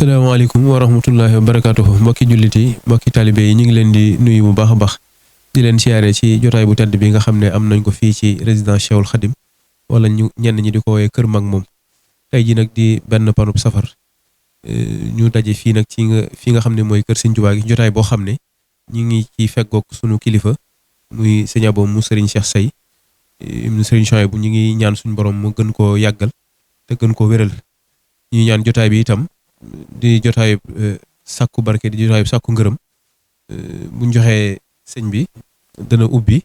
asalaamaaleykum wa rahmatullahi wa barakaatuhu mbokki jullit yi mbokki talibe yi ñu ngi leen di nuyu bu baax a baax di leen siyaare ci jotaay bu tedd bi nga xam ne am nañ ko fii ci résidence Cheikhoul Khadim wala ñenn ñi di ko woowee kër mag moom tey ji nag di benn panub safar ñu daje fii nag fi nga xam ne mooy kër Sëñ Tuubaa gi jotaay boo xam ne ñu ngi ci feggoog sunu kilifa muy sëñ Abo mu Serigne Cheikh Say mu Serigne Chouaïb bu ñu ngi ñaan suñu borom mu gën koo yàggal te gën koo wéral ñu ñaan jotaay bi itam di jotaayub sàkku barke di jotaayub sàkku ngërëm buñ joxee sëñ bi dana ubbi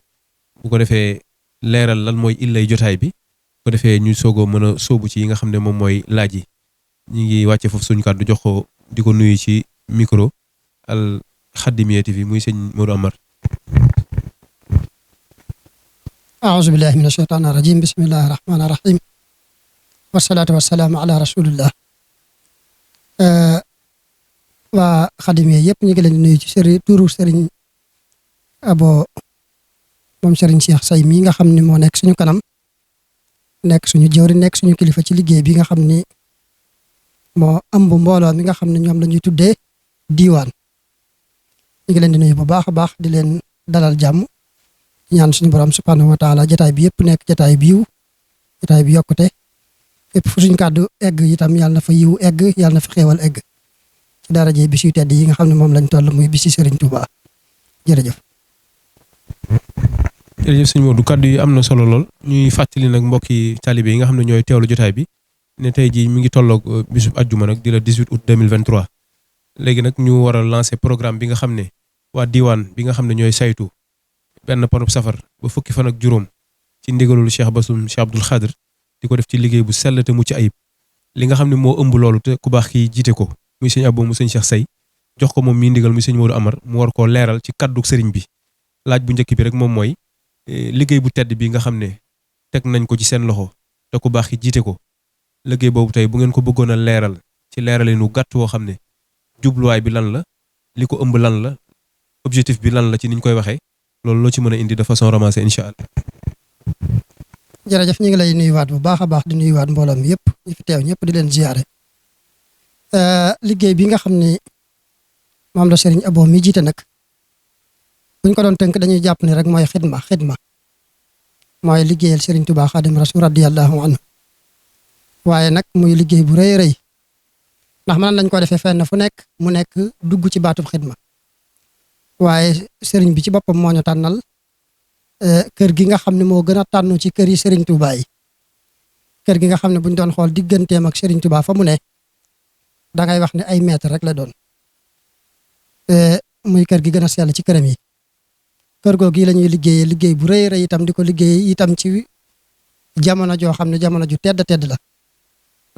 bu ko defee leeral lan mooy illay jotaay bi bu ko defee ñu soogoo mën a sóobu ci yi nga xam ne moom mooy laaj yi ñu ngi wàcce foofu suñu kàddu jox ko di ko nuyu ci micro Al Khadimiyyah TV muy sëñ Modou Amar. aouzu billahi min ashaytaani rajim bismillahi rahmaani rahim wasalaatu wasalaamu ala rasulillah. waa Khadimiyyah yëpp ñu ngi leen di nuyu ci turu Serigne Abo moom Serigne Cheikh Say mii nga xam ne moo nekk suñu kanam nekk suñu jëwri nekk suñu kilifa ci liggéey bi nga xam ni moo ëmb mbooloo mi nga xam ne ñoom la ñuy tuddee diiwaan. ñu ngi leen di nuyu bu baax a baax di leen dalal jàmm ñaan suñu borom subhanahu wa taala jotaay bi yëpp nekk jotaay bi yiw jotaay bi yokkute fépp fu suñ kàddu egg itam yàlla na fa yiw egg yàlla na fa xéewal egg ci daraje bis yu tedd yi nga xam ne moom lañ toll muy bisi Serigne Touba jërëjëf. jërëjëf sëñ Modou kàddu yi am na solo lool ñuy fàttali nag mbokki talibé yi nga xam ne ñooy teewlu jotaay bi ne tey jii mi ngi tolloog bisub ajjuma nag di la 18 août 2023 léegi nag ñu war a lancer programme bi nga xam ne waa diwaan bi nga xam ne ñooy saytu benn panub safar ba fukki fan ak juróom ci ndigalul Cheikh Bassoum Cheikh Abdoul Khadr di ko def ci liggéey bu sell te mucc ayib li nga xam ne moo ëmb loolu te ku baax kii jiite ko muy sëñ Abo mu sëñ Cheikh Say jox ko moom mii ndigal muy sëñ Modou Amar mu war koo leeral ci kaddu sëriñ bi laaj bu njëkk bi rek moom mooy liggéey bu tedd bi nga xam ne teg nañ ko ci seen loxo te ku baax ki jiite ko liggéey boobu tey bu ngeen ko bëggoon a leeral ci leeralinu gàtt woo xam ne jubluwaay bi lan la li ko ëmb lan la objectif bi lan la ci niñ koy waxee loolu loo ci mën a indi de façon ramassée incha allah. jërëjëf ñu ngi lay nuyuwaat bu baax a baax di nuyuwaat mbooloo mi yëpp ñu fi teew ñëpp di leen ziare liggéey bi nga xam ne moom la Serigne Abo mi jiite nag buñ ko doon tënk dañuy jàpp ne rek mooy xidma mooy liggéeyal Serigne Touba Xaadim Rasul radiyallahu anhu waaye nag muy liggéey bu rëy rëy ndax mën nañ ko defee fenn fu nekk mu nekk dugg ci baatub xidma waaye Serigne bi ci boppam moo ñu tànnal kër gi nga xam ne moo gën a tànnu ci kër yi Serigne Touba yi kër gi nga xam ne buñ doon xool digganteem ak Serigne Touba fa mu ne da ngay wax ne ay mètre rek la doon muy kër gi gën a sell ci këram yi kër googu la ñuy liggéeyee liggéey bu rëy rëy itam di ko liggéey itam ci jamono joo xam ne jamono ju tedd la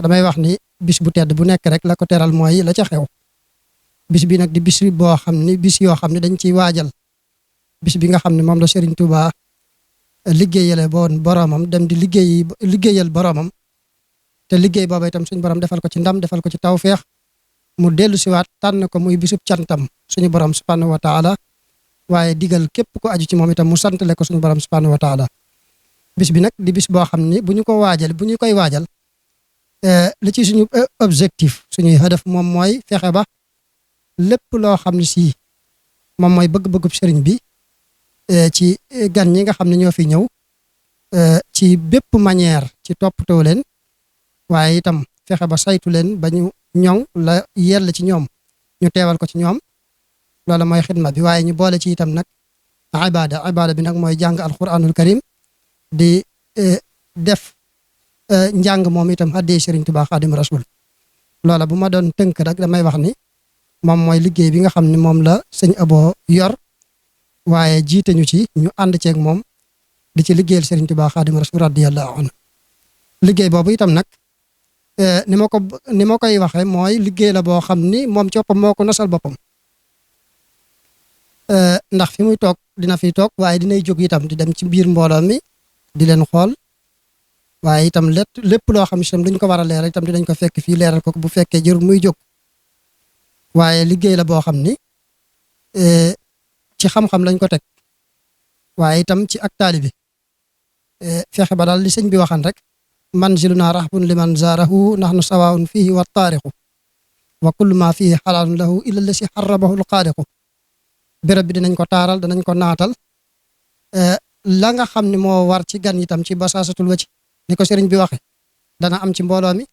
damay wax ni bis bu tedd bu nekk rek la ko teral mooy la ca xew bis bi nag di bis boo xam ni bis yoo xam ne dañ ciy waajal bis bi nga xam ne moom la Serigne Touba liggéeyale boon boromam dem di liggéeyal boromam te liggéey booba itam suñu borom defal ko ci ndam defal ko ci tawféex mu dellu siwaat tànn ko muy bisub cantam suñu borom subhanahu wa taala waaye digal képp ko aju ci moom itam mu santale ko suñu borom subhanahu wa taala bis bi nag di bis boo xam ni bu ñu koy waajal li ci suñu objectif suñuy hadaf moom mooy fexe ba lépp loo xam ne si moom mooy bëgg-bëggub sëriñ bi ci gan ñi nga xam ne ñoo fi ñëw ci bépp manière ci toppatoo leen waaye itam fexe ba saytu leen ba ñu ñoŋ la yell ci ñoom ñu teewal ko ci ñoom loolu mooy xidma bi waaye ñu boole ci itam nag ibada bi nag mooy jàng alquranul karim di def njàng moom itam haddee Serigne Touba Xaadim Rasul loola bu ma doon tënk rek damay wax ni moom mooy liggéey bi nga xam ne moom la sëñ Abo yor waaye jiite ñu ci ñu ànd ceeg moom di ci liggéeyal Serigne Touba Xaadim Rasul radiyallahu anhu liggéey boobu itam nag ni ma koy waxee mooy liggéey la boo xam ni moom ci boppam moo ko nosal boppam ndax fi muy toog dina fi toog waaye dinay jóg itam di dem ci biir mbooloo mi di leen xool waaye itam lépp loo xam ne itam dañ ko war a leeral itam dinañ ko fekk fii leeral ko bu fekkee jërul muy jóg waaye liggéey la boo xam ni ci xam-xam lañ ko teg waaye itam ci ak taalibi fexe ba daal li sëñ bi waxan rek manziluna rahbun liman zaarahu nahnu sawaun fihi wa taarixu wa kullu ma fihi xalaalun lahu illa lasi xaramahu alxaaliqu béréb bi dinañ ko taaral danañ ko naatal la nga xam ne moo war ci gan itam ci basaasatul wa ci ni ko sëriñ bi waxe dana am ci mbooloo mi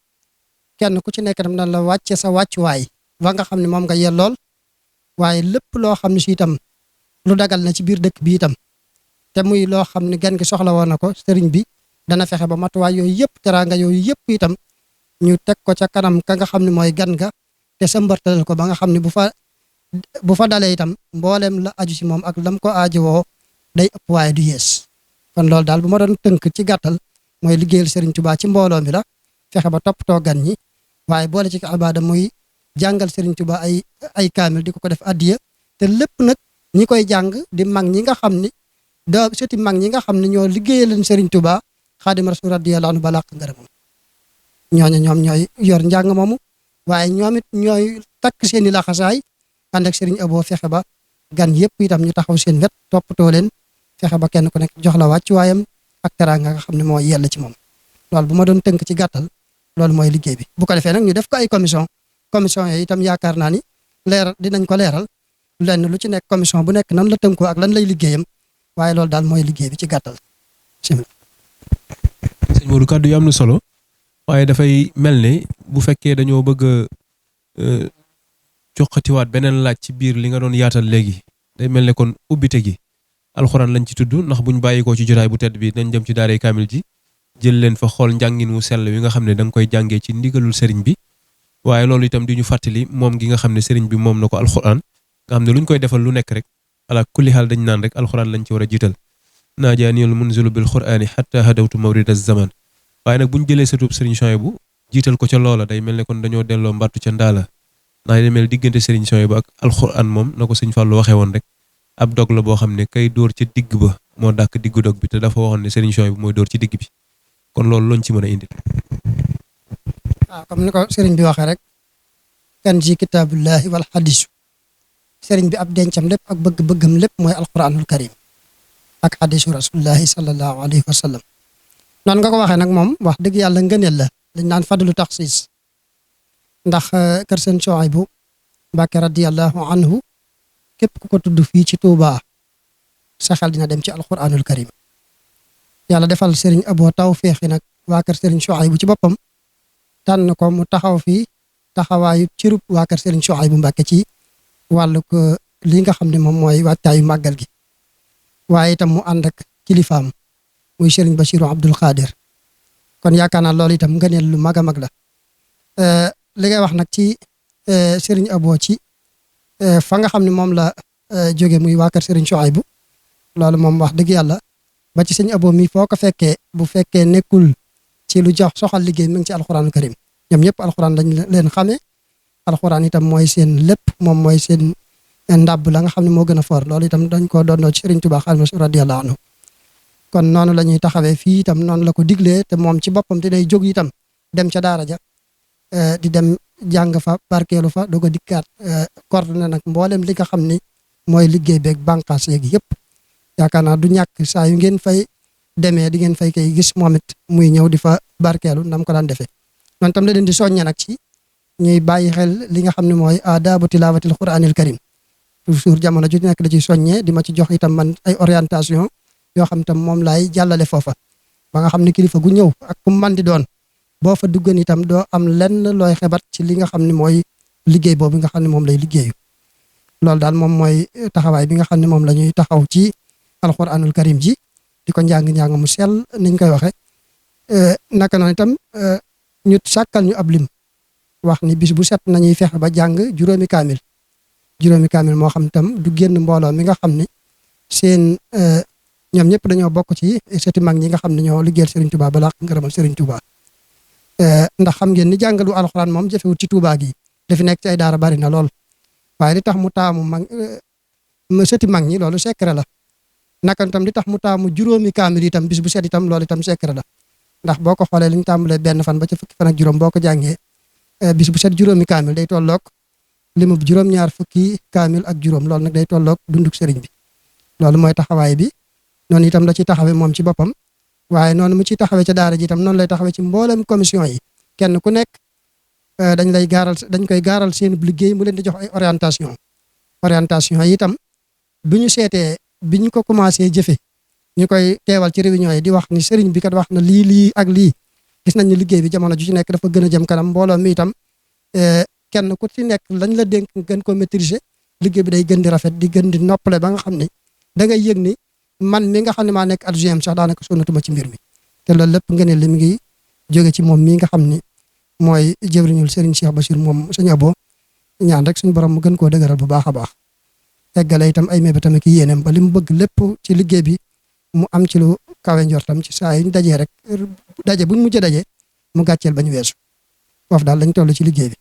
kenn ku ci nekk tam dana la wàcce sa wàccuwaay ba nga xam ne moom nga yellool waaye lépp loo xam ne si itam lu dagal na ci biir dëkk bi itam te muy loo xam ne gan gi soxla woon na ko sëriñ bi dana fexe ba matuwaay yooyu yëpp teraanga yooyu yëpp itam ñu teg ko ca kanam ka nga xam ne mooy gan ga te sëmbartalal ko ba nga xam ne bu fa dalee itam mboolem la aju si moom ak lam ko aajowoo day ëpp waaye du yées kon loolu daal bu ma doon tënk ci gàttal mooy liggéeyal Serigne Touba ci mbooloo mi la fexe ba toppatoo gan ñi waaye boole ci ibaada muy jàngal Serigne Touba ay kaamil di ko def addiya te lépp nag ñi koy jàng di mag ñi nga xam ni sëti mag ñi nga xam ne ñoo liggéeyal leen Serigne Touba Xaadimu Rasuul radiyallaahu anhu ba làq ngërëmam ñoom ñooy yor njàng moomu waaye ñoom it ñooy takk seen i laxasaay ànd ak Serigne Abo fexe ba gan yëpp itam ñu taxaw seen wet toppatoo leen fexe ba kenn ku nekk jox la wàccuwaayam ak teraanga nga xam ne moo yell ci moom loolu bu ma doon tënk ci gàttal loolu mooy liggéey bi bu ko defee nag ñu def ko ay commission yooyu itam yaakaar naa ni dinañ ko leeral lenn lu ci nekk commission bu nekk nan la tënkoo ak lan lay liggéeyam waaye loolu daal mooy liggéey bi ci gàttal. sëñ Modou kàddu yi am na solo waaye dafay mel ne bu fekkee dañoo bëgg a joxatiwaat beneen laaj ci biir li nga doon yaatal léegi day mel ne kon ubbite gi alxuraan lañ ci tudd ndax buñ bàyyikoo ci jotaay bu tedd bi dañ jëm ci daaray kaamil ji jël leen fa xool njàngin wu sell wi nga xam ne da nga koy jàngee ci ndigalul sëriñ bi waaye loolu itam di ñu fàttali moom gi nga xam ne sëriñ bi moom na ko alxuraan nga xam ne luñ koy defal lu nekk rek ala kulli xaal dañ naan rek alxuraan lañ ci war a jiital naajaaniyal munzilu bil qur'aani xatta hadawtu mawrida zaman waaye nag buñ jëlee satub sëriñ Souhaïbou jiital ko ca loola day mel ne kon dañoo delloo mbattu ca ndaala ndax day mel diggante sëriñ Souhaïbou ak alxuraan moom na ko sëñ Fallou waxee woon rek ab dog la boo xam ne kay dóor ca digg ba moo dàkk diggu dog bi te dafa waxoon ne sëriñ Souhaïbou mooy dóor ci digg bi kon loolu looñ ci mën a indi. waaw comme ni ko sëriñ bi waxee rek kan ji kitaabullahi wal hadisu sëriñ bi ab dencam lépp ak bëgg-bëggam lépp mooy alquranul karim ak hadisu rasulillahi sallallahu alayhi wa sallam noonu nga ko waxee nag moom wax dëgg yàlla ngëneel la dañ naan fadlu taxsiis ndax kër sëñ Souhaïbou Mbàkke radiyallahu anhu képp ku ko tudd fii ci Touba sa xel dina dem ci alquranul karim yàlla defal sëriñ Abo tawféexi nag waa kër sëriñ Souhaïbou ci boppam tànn ko mu taxaw fii taxawaayu cirub waa kër sëriñ Souhaïbou Mbàkke ci wàllu ko li nga xam ne moom mooy waajtaayu màggal gi waaye itam mu ànd ak kilifaam muy sëriñ Bachiru Abdul Xaadir kon yaakaar naa loolu itam ngëneel lu mag a mag la li ngay wax nag ci sëriñ Abo ci fa nga xam ne moom la jóge muy waa kër sëriñ Souhaïbou loolu moom wax dëgg yàlla ba ci sëñ Abo mi foo ko fekkee bu fekkee nekkul ci lu jox soxal liggéey mi ngi ci alxuraanu karim ñoom ñëpp alxuraan lañ leen xamee alxuraan itam mooy seen lépp moom mooy seen ndàbb la nga xam ne moo gën a foor loolu itam dañ ko doonnoo ci Sëriñ Tuubaa Xaadimu Rasuul radiyallaahu anhu kon noonu la ñuy taxawee fii itam noonu la ko diglee te moom ci boppam te day jóg itam dem ca daara ja di dem jàng fa barkeelu fa doog a dikkaat coordonné nag mboolem li nga xam ni mooy liggéey beeg bànqaas yeeg yëpp yaakaar naa du ñàkk saa yu ngeen fay demee di ngeen fay koy gis moom it muy ñëw di fa barkeelu ndam ko daan defee man tam la leen di soññe nag ci ñuy bàyyi xel li nga xam ne mooy aadaabu tilaawatil quraanil karim toujours jamono ju nekk da ciy soññee di ma ci jox itam man ay orientation yoo xam tam moom laay jàllale foofa ba nga xam ne kilifa gu ñëw ak ku man di doon boo fa duggan itam doo am lenn looy xebat ci li nga xam ne mooy liggéey boobu nga xam ne moom lay liggéeyu loolu daal moom mooy taxawaay bi nga xam ne moom la ñuy taxaw ci alquranul karim ji di ko njàng mu sell niñ koy waxe naka noonu itam ñu sàkkal ñu ab lim wax ni bis bu set nañuy fexe ba jàng juróomi kaamil moo xam tam du génn mbooloo mi nga xam ne seen ñoom ñëpp dañoo bokk ci seti mag ñi nga xam ne ñoo liggéeyal Serigne Touba balaa ngërëmal Serigne Touba ndax xam ngeen ni jàngalu alxuraan moom jafewut ci Touba gi dafi nekk ci ay daara bari na lool waaye li tax mu taamu seti mag ñi loolu secret la naka tam li tax mu taamu juróomi kaamil itam bis bu set itam loolu itam secret la ndax boo ko xoolee li ñu tàmbalee benn fan ba ca fukki fan ak juróom boo ko jàngee bis bu set juróomi kaamil day tolloog limu juróom-ñaar fukki kaamil ak juróom loolu nag day tolloog dunduk sëriñ bi loolu mooy taxawaay bi noonu itam la ci taxawee moom ci boppam waaye noonu mu ci taxawee ca daara ji itam noonu lay taxawee ci mboolem commission yi kenn ku nekk dañ koy gaaral seen liggéey mu leen di jox ay orientation yi itam bu ñu seetee bi ñu ko commencé jëfe ñu koy teewal ci réunion yi di wax ni sëriñ bi kat wax na lii ak lii gis nañ ni liggéey bi jamono ju ci nekk dafa gën a jëm kanam mbooloo mi itam kenn ku ci nekk lañ la dénk gën ko maîtriser liggéey bi day gën di rafet di gën di noppale ba nga xam ne da ngay yëg ni man mi nga xam ne maa nekk adjoint sax daanaka sonnatuma ci mbir mi te loolu lépp nga ne li mu ngi jóge ci moom mii nga xam ni mooy jëwriñul Serigne Cheikh Bachir moom sëñ Abo ñaan rek suñu borom mu gën koo dëgëral bu baax a baax eggale itam ay mébétam ak yéeneem ba li mu bëgg lépp ci liggéey bi mu am ci lu kawe njortam ci saa yi ñu dajee rek daje buñ mujj daje mu gàcceel ba ñu weesu foofu daal lañ toll ci liggéey bi.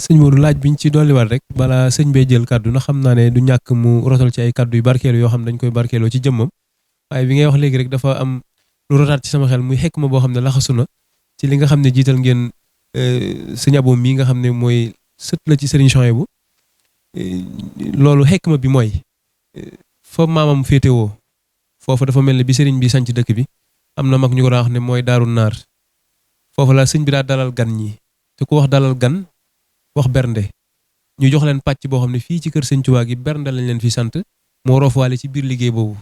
sëñ Modou laaj biñ ci dolliwaat rek bala sëñ bee jël kaddu na xam naa ne du ñàkk mu rotal ci ay kaddu yu barkeelu yoo xam ne dañ koy barkeeloo ci jëmmam waaye bi ngay wax léegi rek dafa am lu rotaat ci sama xel muy xekk ma boo xam ne laxasu na ci li nga xam ne jiital ngeen sëñ Abo mii nga xam ne mooy sët la ci sëriñ Souhaïbou loolu xekk ma bi mooy fa maamam féetewoo foofu dafa mel ne bi sëriñ bi sanc dëkk bi am na mag ñu ko daan wax ne mooy daaru naar foofu la sëñ bi daa dalal gan ñi te ku wax dalal gan wax bernde ñu jox leen pàcc boo xam ne fii ci kër sëñ Tuubaa gi bernde lañ leen fi sant moo roofuwaale ci biir liggéey boobu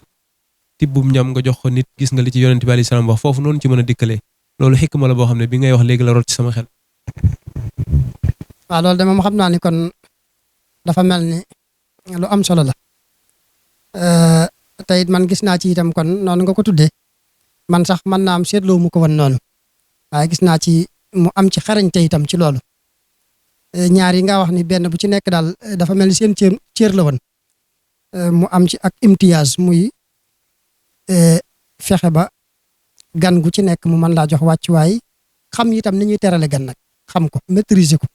tibbum ñam nga jox ko nit gis nga li ci yonent bi alayhi salaam wax foofu noonu ci mën a dikkalee loolu xikma la boo xam ne bi ngay wax léegi la rot ci sama xel. waaw loolu de moom xam naa ni kon dafa mel ni lu am solo la te it man gis naa ci itam kon noonu nga ko tuddee man sax mën naa am seetloo mu ko woon noonu waaye gis naa ci mu am ci xarañte itam ci loolu ñaar yi nga wax ni benn bu ci nekk daal dafa mel ni seen cër la woon mu am ci ak imtiyaaz muy fexe ba gan gu ci nekk mu mën laa jox wàccuwaay xam itam ni ñuy terale gan nag xam ko maîtriser ko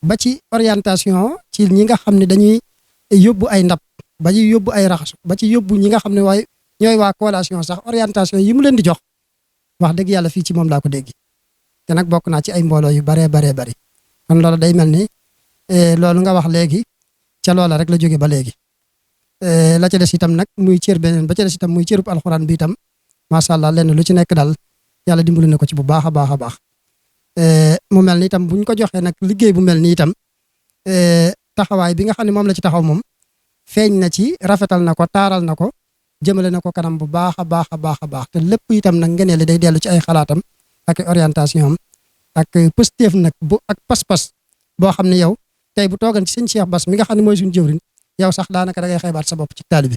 ba ci orientation ci ñi nga xam ne dañuy yóbbu ay ndab ba ci yóbbu ay raxasu ba ci yóbbu ñi nga xam ne waaye ñooy waa collation sax orientation yi mu leen di jox wax dëgg yàlla fii ci moom laa ko dégg te nag bokk naa ci ay mbooloo yu baree bari kon loolu day mel ni loolu nga wax léegi ca loola rek la jóge ba léegi la ca des itam nag muy cër beneen ba ca des itam muy cërub alxuraan bi itam macha allah lenn lu ci nekk daal yàlla dimbali na ko ci bu baax a baax a baax mu mel ni itam buñ ko joxee nag liggéey bu mel ni itam taxawaay bi nga xam ne moom la ci taxaw moom feeñ na ci rafetal na ko taaral na ko jëmale na ko kanam bu baax a baax a baax a baax te lépp itam nag ngeneel li day dellu ci ay xalaatam ak orientation am ak pësteef nag bu ak pas-pas boo xam ne yow tey bu toogan ci sëñ Cheikh Bass mi nga xam ne mooy suñu jëwriñ yow sax daanaka da ngay xeebaat sa bopp ci taalibe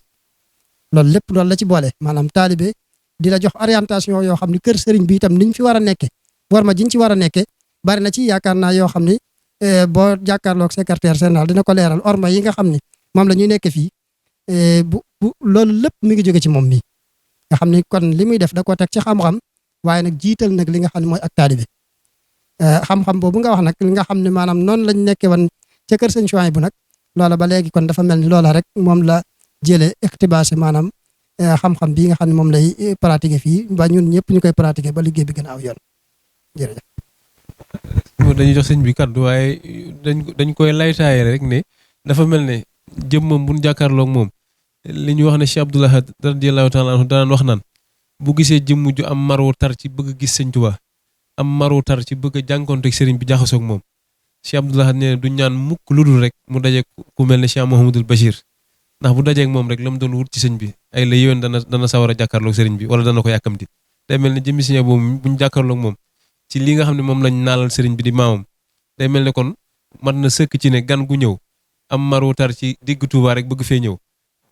loolu lépp loolu la ci boole maanaam taalibe di la jox orientation yoo xam ne kër sëriñ bi itam niñ fi war a nekke war ma jiñ ci war a nekke bari na ci yaakaar naa yoo xam ne boo jàkkaarloog secrétaire général dina ko leeral orma yi nga xam ne moom la ñuy nekke fii bu loolu lépp mi ngi jóge ci moom mii nga xam ne kon li muy def da ko teg ci xam-xam waaye nag jiital nag li nga xam ne mooy ak taalibe xam-xam boobu nga wax nag li nga xam ne maanaam noonu lañ nekke woon ca kër sëñ Souhaïbou bu nag loola ba léegi kon dafa mel ni loola rek moom la jëlee iqtibaase maanaam xam-xam bii nga xam ne moom lay pratiquer fii ba ñun ñëpp ñu koy pratiquer ba liggéey bi gën a aw yoon jërëjëf. dañuy jox sëñ bi kaddu waaye dañ koy laytaaye rek ne dafa mel ne jëmmam bu ñu jàkkaarloog moom li ñu wax ne Cheikh Abdoul Ahad radiyallahu taala anhu daan wax naan bu gisee jëmm ju am maru tar ci bëgg gis sëñ Tuubaa am maru tar ci bëgg a jànkoonteeg sëriñ bi jaxasoog moom Cheikh Abdoul Ahad nee du ñaan mukk lu dul rek mu dajeeg ku mel ne Cheikh Mouhamadul Bachir ndax bu dajeeg moom rek la mu doon wut ci sëñ bi ay la yéwén dana sawar a jàkkaarloog sëriñ bi wala dana ko yàkkamti day mel ne jëmmi sëñ boobu bu ñu jàkkaarloog moom ci li nga xam ne moom lañ naalal sëriñ bi di maamam day mel ne kon mat na sëkk ci ne gan gu ñëw am maru tar ci digg Touba rek bëgg fee ñëw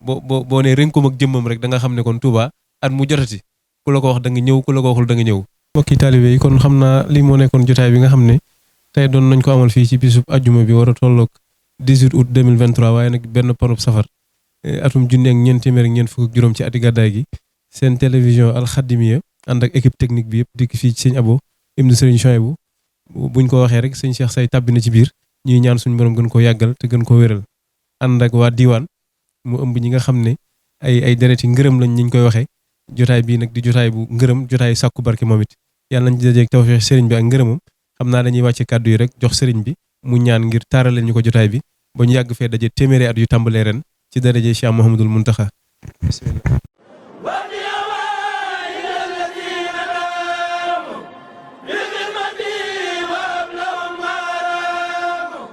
boo nee rënkum ak jëmmam rek da nga xam ne kon Touba at mu jotati ku la ko wax da nga ñëw ku la ko waxul da nga ñëw. mbokki taalibe yi kon xam naa li moo nekkoon jotaay bi nga xam ne tey doon nañ ko amal fii ci bisub ajjuma bi war a tolloog 18 août 2023 waaye nag benn panub safar atum junni ak ñeent téeméer ak ñeent fukk ak juróom ci ati gàddaay gi seen télévision alxadimiya ànd ak équipe technique bi yëpp dikk fii ci sëñ Abo ibnu sëriñ Souhaïbou buñ ko waxee rek sëñ Cheikh Say tàbbi na ci biir ñuy ñaan suñu borom gën koo yàggal te gën koo wéral ànd ak waa diiwaan mu ëmb ñi nga xam ne ay dereti ngërëm lañ ñiñ koy waxee jotaay bii nag di jotaay bu ngërëm jotaay sàkku barke moom it yàlla nañ ci dajeeg tawfeex sëriñ bi ak ngërëmam xam naa dañuy wàcce kàddu yi rek jox sëriñ bi mu ñaan ngir taarale ñu ko jotaay bi ba ñu yàgg fee daje téeméeri at yu tàmbalee ren ci daraje Cheikh Mouhamadul Muntaxa bismillah